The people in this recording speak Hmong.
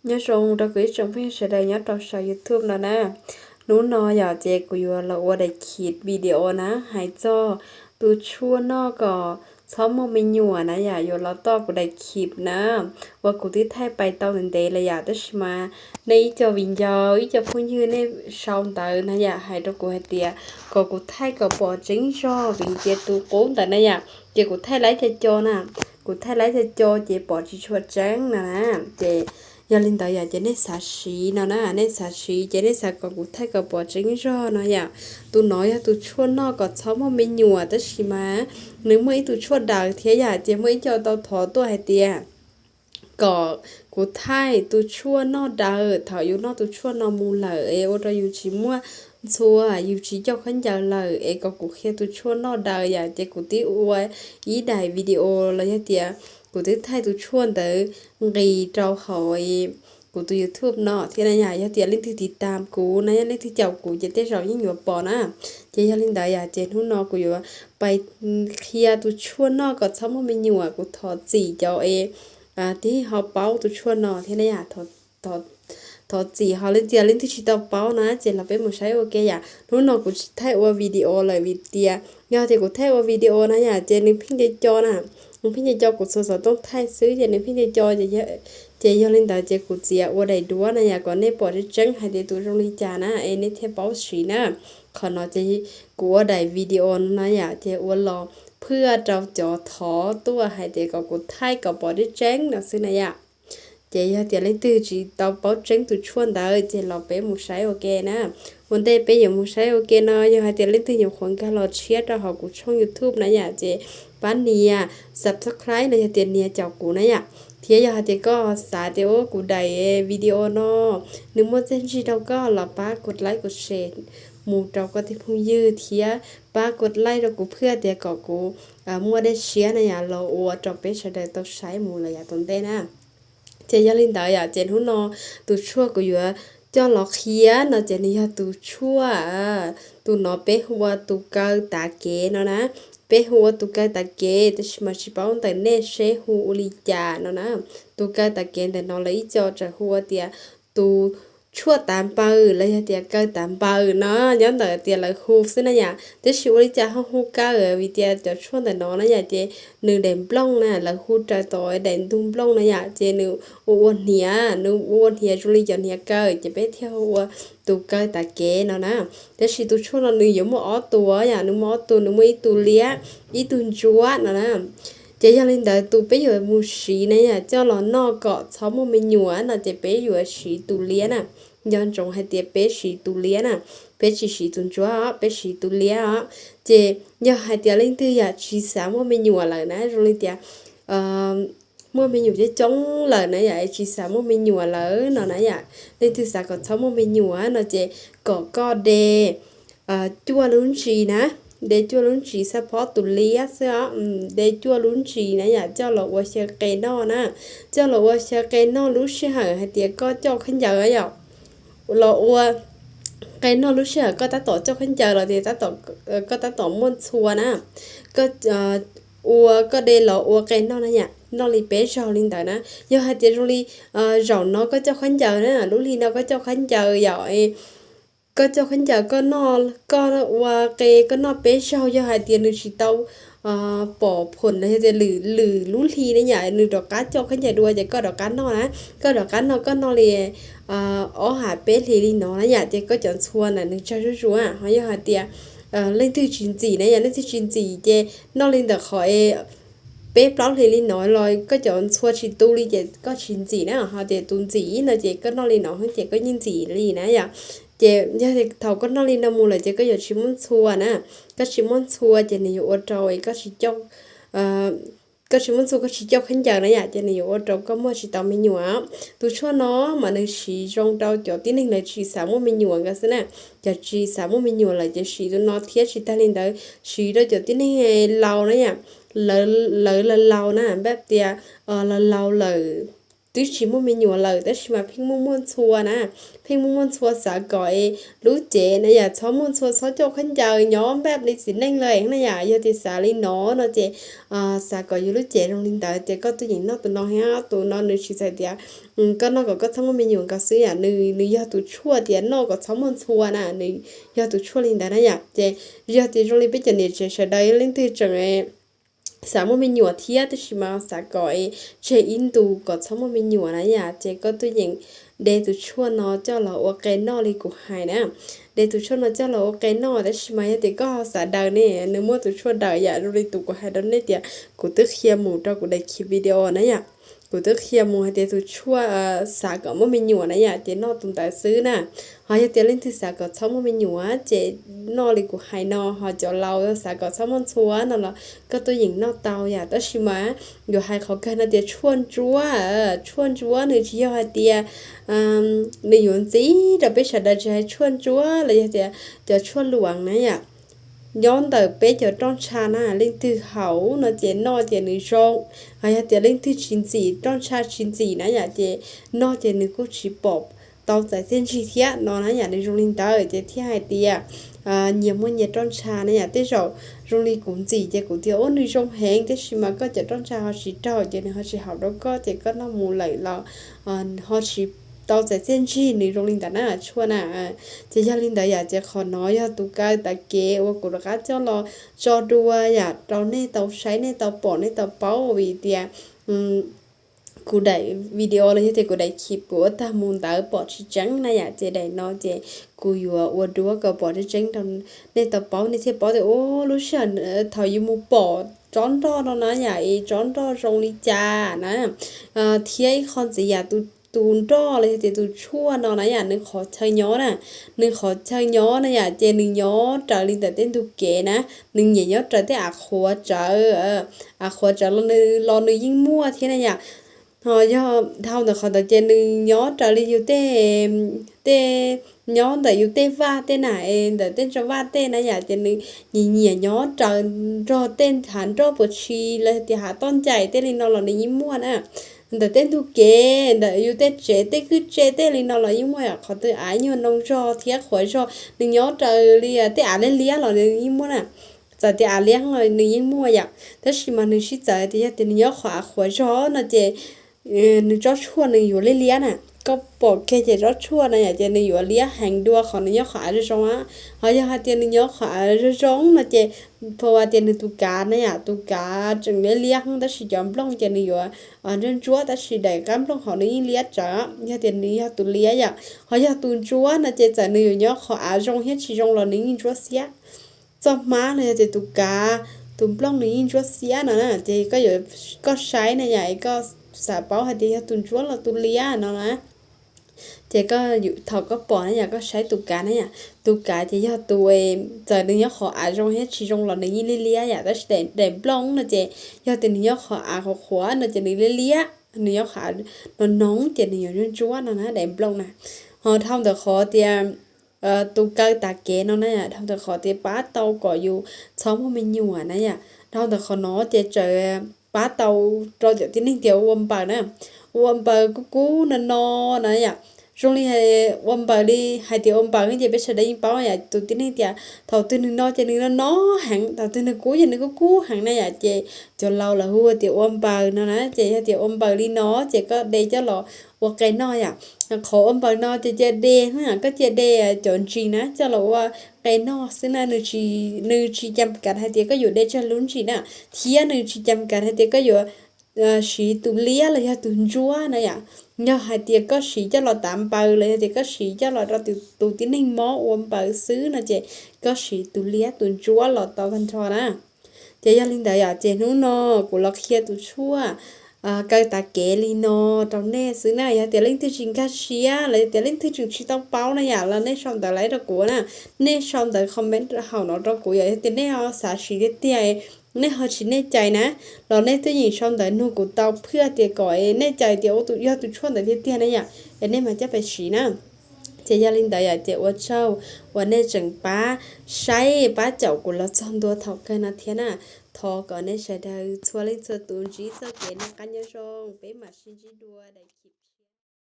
Nyob zoo rau kuv ib tsoom phooj ywg sawv daws nyob rau saum YouTube no na. Hnub no yom ces kuv yuav los ua daim khiv video na, hais txog tus tshuaj noj kom txhob muaj me nyuam na yom, yuav los txog kuv daim khiv na, uas kuv twb thaij pais tau ntev ntev lawm yom, tab sis mas nej ib co viv ncaus ib co phooj ywg nej sau ntawv na yom, hais rau kuv hais tias kom kuv thaij kom pom tseeb zog vim tias tus qub ntawd na yom, ces kuv thaij laib co co na, kuv thaij laib co co ces pom tsis tshua tseeb no na. Ces yog li ntawd yom ces nej xav siv no na, nej xav siv ces nej xav kom kuv thaij kom pom tseeb zog no yom. Tus no yog tus tshuaj noj kom txhob muaj me nyuam, tab sis mas nws muaj ib tug tshuaj daws thiab yom, ces muaj ib co tau thov tuaj hais tias kom kuv thaij tus tshuaj noj daws thaum yus noj tus tshuaj no mus lawm es ua rau yus tsis muaj ntxhua, yus tsis coj khaub ncaws lawm es kom kuv qhia tus tshuaj noj daws yom, ces kuv twb ua ib daim video los yog tias kuv twb thaij tus tshuaj ntawd nqis rau hauv kuv tus YouTube no thiab na yom. Yog tias leej twg tiv tam kuv na, yog leej twg caum kuv ces tej zaum yeej yuav pom na. Ces yog li ntawd yom ces hnub no kuv yuav pais qhia tus tshuaj noj kom txhob muaj me nyuam, kuv thov txim cov es twb ho paub tus tshuaj no thiab na yom. Thov txim ho leej twg, leej twg tsis tau paub na ces los peb mus saib ua ke yom. Hnub no kuv tsis thaij ua video lawm vim tias yog tias kuv thaij ua video na yom ces nws pheej co co na, nws pheej co co, kuv txhua xov tooj thaij xwb ces nws pheej co co. Ces yog li ntawd ces kuv txiav ua daim duab na yom kom nej pom tseeb tseeb hais tias tus zoo li cas na es nej thiaj paub siv na. Qhov no ces kuv ua daim video no na yom ces ua los phwaj rau cov thov tuaj hais tias kom kuv thaij kom pom tseeb tseeb no xwb na yom. Ces yog tias leej twg tsis tau paub tseeb tus tshuaj ntawd ces los peb mus saib ua ke na. Ua ntej peb yuav mus saib ua ke no, yog hais tias leej twg nyuam qhuav nkag los tshiab rau hauv kuv tshooj YouTube na yom ces pab nias subscribe los yog tias nias caum kuv na yom. Thiab yog hais tias koj xav tias ua kuv daim video no nws muaj txiaj ntsig rau koj los pab kuv like kuv share mus rau koj tej phooj ywg thiab pab kuv like rau kuv phwaj tias kom kuv muaj dej siab na yom los ua rau peb sawv daws tau saib mus lawm yav tom ntej na. Ces yog li ntawd yom ces hnub no tus tshuaj kuv yuav coj los qhia no ces nws yog tus tshuaj, tus no peb hu ua tus kaw tav kev no na. Peb hu ua tus kaw tav kev tab sis mas tsis paub ntawm nej seb hu ua li cas no na. Tus kaw tav kev ntawm no lawv ib co tseem hu ua tias tus tshuaj tav npaws los yog tias kaw tav npaws no, nyob ntawm tias lawv hu xwb na yom. Tab sis ua li cas ho hu kaw? Vim tias cov tshuaj ntawm no na yom ces nws daim nplooj na, lawv hu raws tom daim ntug nplooj na yom ces nws ua ua hniav, nws ua ua hniav zoo li cov hniav kaw ces peb thiaj hu ua tus kaw tav kev no na. Tab sis tus tshuaj no nws yuav muaj ob tug yom, nws muaj ob tug, nws muaj ib tug liab ib tug ntsuab no na. Ces yog li ntawd tus peb yuav mus siv na yom coj los noj kom txhob muaj me nyuam no ces peb yuav siv tus liab na. Nco ntsoov hais tias peb siv tus liab na, peb tsis siv tus ntsuab os, peb siv tus liab os. Ces yog hais tias leej twg yom tsis xav muaj me nyuam lawm na, zoo li tias muaj me nyuam coob coob lawm na yom, tsis xav muaj me nyuam lawm no na yom, leej twg xav kom txhob muaj me nyuam no ces kom koj de cuaj lub ntsis na, de cuaj lub ntsis xab phob tus liab xwb os, de cuaj lub ntsis na yom coj los ua xyaw qe noj na. Coj los ua xyaw qe noj lub sij hawm hais tias koj coj khaub ncaws yom, los ua qe noj lub sij hawm koj tab tom coj khaub ncaws los tias koj tab tom muaj ntxhua na, koj ua, koj de los ua qe noj na yom, noj li peb zaug li ntawd na. Yog hais tias zoo li zaum no koj coj khaub ncaws na, lub hli no koj coj khaub ncaws yom, koj coj khaub ncaws koj noj, koj ua qe koj noj peb zaug, yog hais tias nws tsis tau pom phoom los yog tias lwm lub hli ne yom, nws rov qab coj khaub ncaws dua ces koj rov qab noj na. Koj rov qab noj koj noj li ob ham peb hlis li no na yom, ces koj cov ntxhua ntawd nws tsawg zuj zus. Ho yog hais tias leej twg tsis ntxim na yom, leej twg tsis ntxim ces noj li ntawm qhov peb plaub hlis li no los koj cov ntxhua tsis tu li ces koj tsis ntxim na. Ho tias tus ntxim no ces koj noj li no ces koj yeej ntxim li na yom. Ces yog thaum koj noj li no mus lawm ces koj yuav tsis muaj ntxhua na. Koj tsis muaj ntxhua ces nws yuav ua rau koj tsis coj koj tsis muaj ntxhua koj tsis coj khaub ncaws na yom, ces nws yuav ua rau koj muaj tsis tau me nyuam. Tus tshuaj no mas nws siv zoo rau cov tib neeg lawv tsis xav muaj me nyuam nkawd xwb na. Cov tsis xav muaj me nyuam lawm ces siv tus no thiab tsis tag li ntawd siv rau cov tib neeg laus na yom, lawv laus na, npaj tias laus laus lawm twb tsis muaj me nyuam lawm tab sis mas pheej muaj muaj ntxhua na, pheej muaj muaj ntxhua xav kom lub cev na yom, txhob muaj ntxhua, txhob coj khaub ncaws nyob npaj li txiv neej lawm na yom. Yog tias xav li no no ces xav kom yus lub cev zoo li ntawd ces koj tuaj yeem noj tus no thiab. Tus no nws tsis txhais tias koj noj kom koj txhob muaj me nyuam nkaus xwb yom, nws yog tus tshuaj tias noj kom txhob muaj ntxhua na, nws yog tus tshuaj li ntawd na yom. Ces yog tias zoo li peb cov niam tsev sawv daws leej twg tseem xav muaj me nyuam thiab tab sis mas xav kom tseg ib ntus kom txhob muaj me nyuam na yom, ces koj tuaj yeem de tus tshuaj no coj los ua qe noj li kuv hais na. De tus tshuaj no coj los ua qe noj, tab sis mas yog tias koj ho xav daws ne, nws muaj tus tshuaj daws yom, zoo li tus kuv hais rau nej tias kuv twb qhia mus rau kuv daim video na yom. Kuv twb qhia mus hais tias tus tshuaj xav kom muaj me nyuam na yom, ces noj tus ntawd xwb na. Ho yog tias leej twg xav kom txhob muaj me nyuam ces noj li kuv hais no, ho cov laus xav kom txhob muaj ntxhua no los koj tuaj yeem noj tau yom. Tab sis mas yuav hais qhov kawg no tias tshuaj ntsuab, tshuaj ntsuab nws tsis yog hais tias nws yuav ntxim rau peb sawv daws, tsis hais tshuaj ntsuab los yog tias cov tshuaj luam na yom. Nyob ntawm peb cov roj ntsha na, leej twg haus no ces noj ces nws zoo. Ho yog tias leej twg tsis ntxim, roj ntsha tsis ntxim na yom, ces noj ces nws kuj tsis pom tau txais txiaj ntsig thiab no na yom. Nws zoo li ntawd ces thiaj hais tias nyias muaj nyias roj ntsha na yom. Tej zaum zoo li kuv ntxim ces kuv tias ub nws zoo heev, tab sis mas koj cov roj ntsha ho tsis raug ces nws ho tsis haum rau koj ces koj noj mus lawm los ho tsis tau txais txiaj ntsig, nws zoo li ntawd na tshuaj na. Ces yog li ntawd yom, ces qhov no yog tus kaw tav kev uas kuv rov qab coj los tso dua yom rau nej tau saib, nej tau pom, nej tau paub, vim tias kuv daim video los yog tias kuv daim clip kuv ua tag mus ntawd pom tsis tseeb na yom, ces daim no ces kuv yuav ua dua kom pom tseeb tseeb rau nej tau paub, nej thiaj paub tias ua lub sij hawm thaum yus mus pom tsob nroj no na yom, es tsob nroj zoo li cas na. Thiab ib qho ntxiv yom, tus nroj los yog tias tus tshuaj no na yom, nws qhov chaw nyob na, nws qhov chaw nyob na yom, ces nws nyob raws li ntawm tej ntug kev na, nws nyiam nyob raws tej av qhuav tsawv, av qhuav tsawv los nws yeej muaj thiab na yom. Ho yog dhau ntawm qhov ntawd ces nws nyob raws li yus tej, tej, nyob ntawm yus tej vaj tej na, ntawm tej ntsa vaj tej na yom, ces nws nyiam nyiam nyob raws nrog tej hav nroj puas tshis los tias hav toj ncaim tej li no los nws yeej muaj na. Ntawm tej ntug kev, ntawm yus tej tsev tej kwj tse tej li no los yeej muaj, qhov twg av nyuag noo zog thiab qhuav zog nws nyob raws li tej av liab liab los nws yeej muaj na. Txawm tias av liab los nws yeej muaj yom, tab sis mas nws sib txawv tias yog tias nws nyob qhov av qhuav zog no ces nws tsob tshuaj nws yuav liab liab na. Koj pom kiag ces tsob tshuaj na yom, ces nws yuav liab heev dua qhov nws nyob qhov av zoo zoo. Ho yog hais tias nws nyob qhov av zoo zoo no ces pha ua tias nws tus kav na yom, tus kav tseem liab liab tab sis cov nplooj ces nws yuav ntsuab ntsuab tab sis daim qab nplooj hauv nws yeej liab tsawv, yog tias nws yog tus liab yom. Ho yog tus ntsuab no ces txawm nws yuav nyob qhov av zoo thiab tsis zoo los nws yeej ntsuab xiab. Txoj hmab los yog tias tus kav, tus nplooj nws yeej ntsuab xiab no na, ces koj yuav, koj saib na yom, koj xav paub hais tias yog tus ntsuab los tus liab no na. Ces thaum koj pom na yom, koj saib tus kav na yom, tus kav ces yog tus, txawm nws nyob qhov av zoo thiab tsis zoo los nws yeej liab liab yom, tab sis daim nplooj no ces yog tias nws nyob qhov av qhuav qhuav no ces nws liab liab, nws nyob qhov av no no ces nws yuav ntsuab ntsuab no na daim nplooj na. Ho dhau ntawm qhov tias tus kaw tav kev no na yom, dhau ntawm qhov tias pab tau kom yus txhob muaj me nyuam na yom, dhau ntawm qhov no ces tseem pab tau rau cov tib neeg tias ua npaws na, ua npaws kub kub no no na yom. Zoo li ua npaws li hais tias ua npaws ces peb sawv daws yeej paub yom, tus tib neeg tias thaum twg nws no ces nws no no heev, thaum twg nws kub ces nws kub kub heev na yom, ces cov laus lawv hu tias ua npaws no na. Ces yog tias ua npaws li no ces koj de coj los ua qe noj yom. Qhov ua npaws no ces cia de, koj cia de cov ntsis na coj los ua qe noj xwb na, nws tsis cam kav hais tias koj yuav de tsawg lub ntsis na, thiab nws tsis cam kav hais tias koj yuav siv tus liab los yog tus ntsuab na yom. Yog hais tias koj siv coj los tav npaws los yog tias koj siv coj los rau tus tib neeg mob ua npaws xwb no ces koj siv tus liab tus ntsuab los tau tag nrho na. Ces yog li ntawd yom, ces hnub no kuv los qhia tus tshuaj kaw tav kev li no rau nej xwb na. Yog tias leej twg tsis nkag siab los yog tias leej twg tseem tsis tau paub na yom, los nej sau ntawv laiv rau kuv na, nej sau ntawv comment hauv no rau kuv yom. Yog tias nej ho xav siv tiag tiag, nej ho tsis nej cai na, los nej twb yeem sau ntawv nug kuv tau phwj tias kom nej cai tias ua tus yog tus tshuaj ntawd tiag tiag na yom, es nej mam coj pais siv na. Ces yog li ntawd yom, ces ua tsaug uas nej tseem pab saib pab caum kuv los txog ntua thaum kawg no thiab na. Thov kom nej sawv daws txhua leej txhua tus ntsib txoj kev noj qab nyob zoo, peb mam sib ntsib dua daim clip